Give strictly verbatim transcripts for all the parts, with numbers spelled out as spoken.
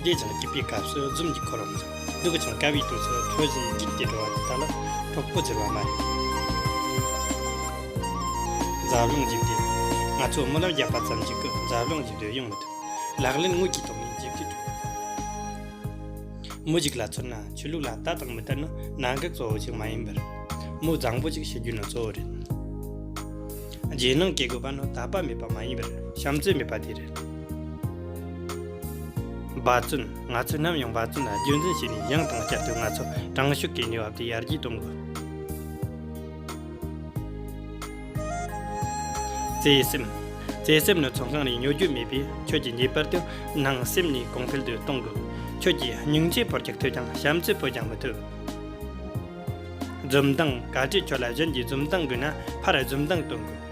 ལས་ཀྱང་སྐྱིད་པའི་སྐབས་སུ་འཛུམ་གྱིས་འཁོར་བ་མི་འཛུམ། སྡུག་ཅིང་དཀའ་བའི་དུས་སུ་ཁྲོ་བཞིན་འཇིགས་ཏེ་འགྲོ་བ་དེ་དག་ལ་གྲོགས་པོ་ཟེར་བ་མ་རེད། འཛམ་གླིང་འཇིག་རྟེན། ང་ཚོ་རྨི་ལམ་བརྒྱབ་པ་ཙམ་ཞིག་གིས་འཛམ་གླིང་འཇིག་རྟེན་ཡོང་མི་ཐུབ། ལག་ལེན་དངོས་ཀྱི་ཐོག་ནས་འཇིག་རྟེན་སྒྲུབ། མི་ཞིག་ལ་མཚོན་ན་ཆོས་ལུགས་ལ་ལྟ་དང་མི་ལྟ་ནི་གནད་འགག་གཙོ་བོ་ཞིག་མ་ཡིན་པར། མི་བཟང་པོ་ཞིག་བྱེད་རྒྱུ་ནི་གཙོ་བོ་རེད། རྗེས་གནང་སྐྱེ་དགོས་པ་ནི་དད་པ་མེད་པ་མ་ཡིན་པར་བྱམས་བརྩེ་མེད་པ་དེ་རེད། འབད་བརྩོན། ང་ཚོས་ནམ་ཡང་འབད་བརྩོན་ལ་རྒྱུན་འཛིན་བྱས་ནས་ཡང་དང་བསྐྱར་དུ་ང་ཚོ་དྲང་ཤུགས་ཀྱི་གནས་བབ་དེ་ཡར་རྒྱས་གཏོང་དགོས། བརྩེ་སེམས། བརྩེ་སེམས་ནི་ཚོང་ཁང་ནས་ཉོ་རྒྱུ་མེད་པས། ཁྱོད་ཀྱིས་ངེས་པར་དུ་ནང་སེམས་ནས་གོང་འཕེལ་དུ་གཏོང་དགོས། ཁྱོད་ཀྱིས་སྙིང་རྗེ་བོར་རྒྱག་ཐུབ་ཀྱང་བྱམས་བརྩེ་བོར་རྒྱག་མི་ཐུབ། འཛུམ་མདངས། གལ་ཏེ་ཁྱོད་ལ་གཞན་གྱིས་འཛུམ་མདངས་དགོས་ན་ཕར་འཛུམ་མདངས་སྟོན་དགོས།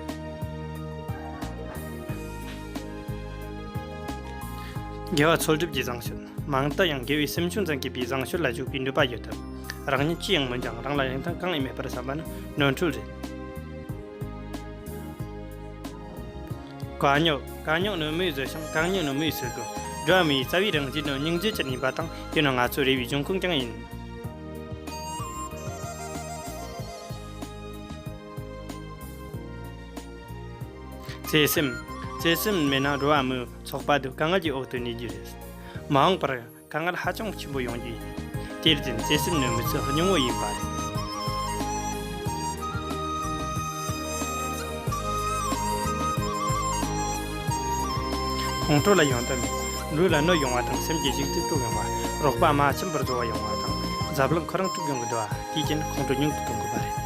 དགེ་བ་འཚོལ་སྒྲུབ་ཀྱི་བཟང་སྤྱོད། མང་དུ་ཡང་དགེ་བའི་སེམས་བྱུང་ཙམ་སྐྱེས་པའི་བཟང་སྤྱོད་ལ་འཇུག་པའི་ནུས་པ་ཡོད་དམ། རང་ཉིད་ཅི་ཡང་མིན་ཀྱང་རང་ལ་རིན་ཐང་གང་ཡང་མེད་པར་བསམ་པ་ནི་ནོར་འཁྲུལ་རེད། གད་སྙིགས། གད་སྙིགས་ནི་མིས་བཟོས་ཤིང་གད་སྙིགས་ནི་མིས་ཟུག་གོ། འགྲོ་བ་མིའི་རྩ་བའི་རང་བཞིན་ནི་སྙིང་རྗེ་ཅན་ཡིན་པ་དང་། དེ་ནི་ང་ཚོའི་རེ་བའི་འབྱུང་ཁུངས་ཀྱང་ཡིན། བརྩེ་སེམས། བརྩེ་སེམས་མེད་ན་འགྲོ་བ་མིའི་ཚོགས་པ་དེ་དཀའ་ངལ་གྱི་འོག་ཏུ་གནས་རྒྱུ་རེད། མ་འོངས་པར་དཀའ་ངལ་ཧ་ཅང་ཆེན་པོ་ཡོང་རྒྱུ་ཡིན། དེར་བརྟེན་བརྩེ་སེམས་ནི་མི་ཚེ་སྙིང་བོ་ཡིན་པ་རེད། ཁོང་ཁྲོ་ལ་ཡོང་དུ་མེད། ལུས་ལ་གནོད་ཡོང་བ་དང་སེམས་ཀྱི་ཞིག་རྩིས་དཀྲུག་ཡོང་བ། རོགས་པ་མ་འཆམ་པར་བཟོ་བ་ཡོང་བ་དང་། འཛམ་གླིང་ཁོ་རང་དཀྲུག་ཡོང་གི་འདུག་བ། དེའི་རྐྱེན་ཁོང་ཁྲོ་ཉུང་དུ་གཏོང་དགོས་པ་རེད།